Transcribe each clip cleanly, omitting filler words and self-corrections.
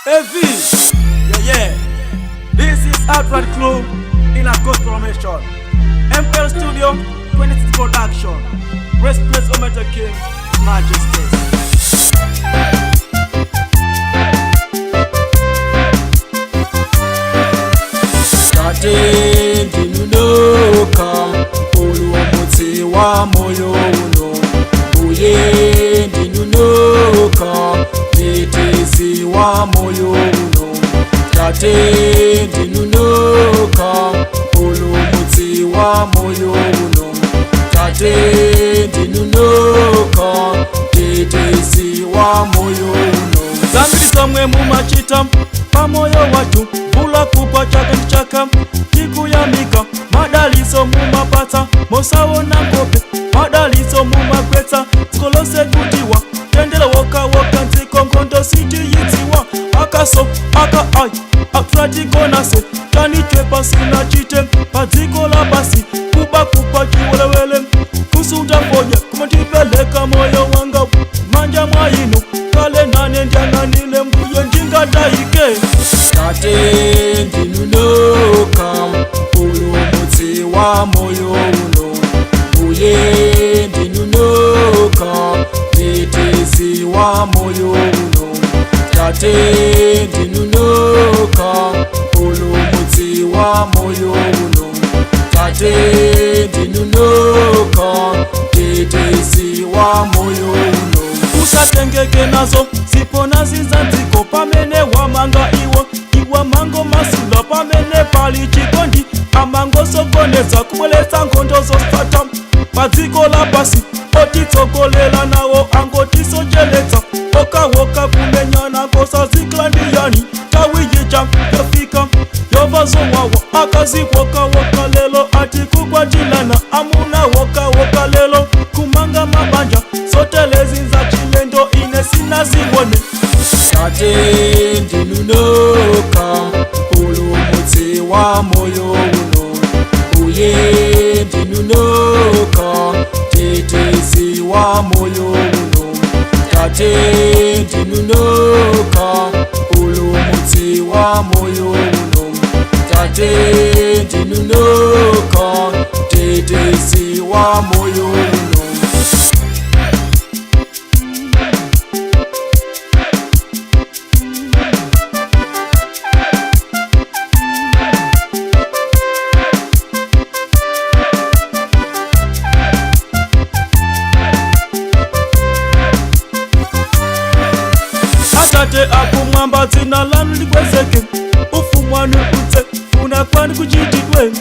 AV, yeah, yeah. This is Outright Crew in a gospel formation. ML Studio, 26 Production. Rest place Omega King, Majesty. Tate ndinunoka mpulumutsi wa moyo uno, uye ndinunoka mtetezi wa moyo uno. Tate ndinunoka mpulumutsi wa moyo uno, tate ndinunoka mtetezi wa moyo uno. Zambiri zomwe mumachita pamoyo wachu, mvula kugwa chaka ndi chaka tikuyamika. Madaliso mumapatsa mosaona nkhope, madaliso mumagwetsa dziko lonse kutiwa tendere wokawoka dziko, nkhondo sitiyidziwa. Akaso aka ai akutatigonase tanichwe pasina chite pa dziko la pasi, kuba kupa chiwelewele kusuta fodya kumatipeleka moyo wanga manja mwa inu kale nane ndyanganile mbuye ndingatayike. Tate ndinunoka mpulumutsi wa moyo uno, uye ndinunoka mtetezi wa moyo uno. Tate ndinunoka mpulumutsi wa moyo uno, tate ndinunoka mtetezi wa moyo uno. Usatengeke nazo zipona zizanziko pamene wamanga iwo iwa mango masula pamene pali chikondi amangosokoneza kubweletsa nkhondo zosata pa dziko la pasi. Otitsogolela nawo angotisocheletsa okawoka kumenyana kosazikla ndiyani tawiyija yafika yova zowawa akazi wokawoka lelo ati kukwatilana amuna wokawoka lelo kumanga mabanja sotelezi za chilendo ine sinaziwone. Tate ndinunoka mpulumutsi wa moyo uno, uye ndinunoka mtetezi wa moyo uno. Tate ndinunoka mpulumutsi wa moyo uno, tate ndinunoka mtetezi wa moyo uno. Atate akumwamba, dzina lanu likwezeke, ufumu wanu udze, kufuna kwanu kuchitidwe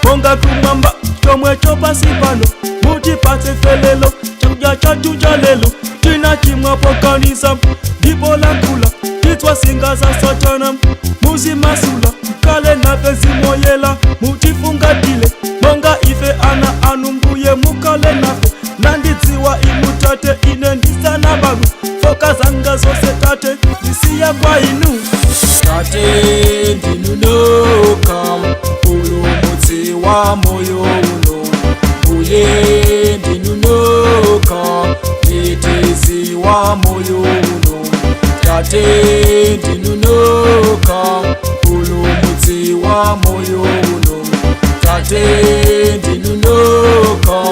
monga kumwamba chomwecho pansi pano. Mutipatse ife lelo chakudya chathu cha lelo. Tinachimwa pokanisa ndipo lakula titswa singa za satana, muzimasula mkale nafe zimoyela mutifungatile monga ife ana anu. Mbuye mukale nafe, nandidziwa inu tate ine ndisana bamwe foka zanga zose tate ndisiya kwa inu. Tate ndinunoka mpulumutsi wa moyo uno, uye ndinunoka mtetezi wa moyo uno. Tate ndinunoka mpulumutsi wa moyo uno, tate ndinunoka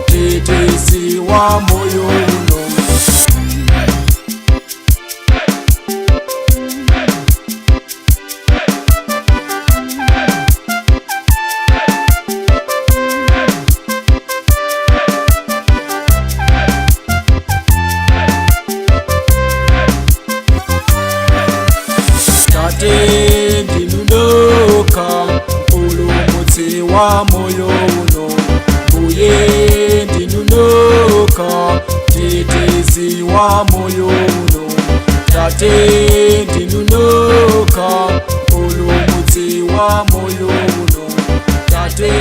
mtetezi wa moyo uno. Tate ndinunoka mpulumutsi wa moyo uno, uye ndinunoka mtetezi wa moyo uno. Tate ndinunoka mpulumutsi wa moyo uno, tate.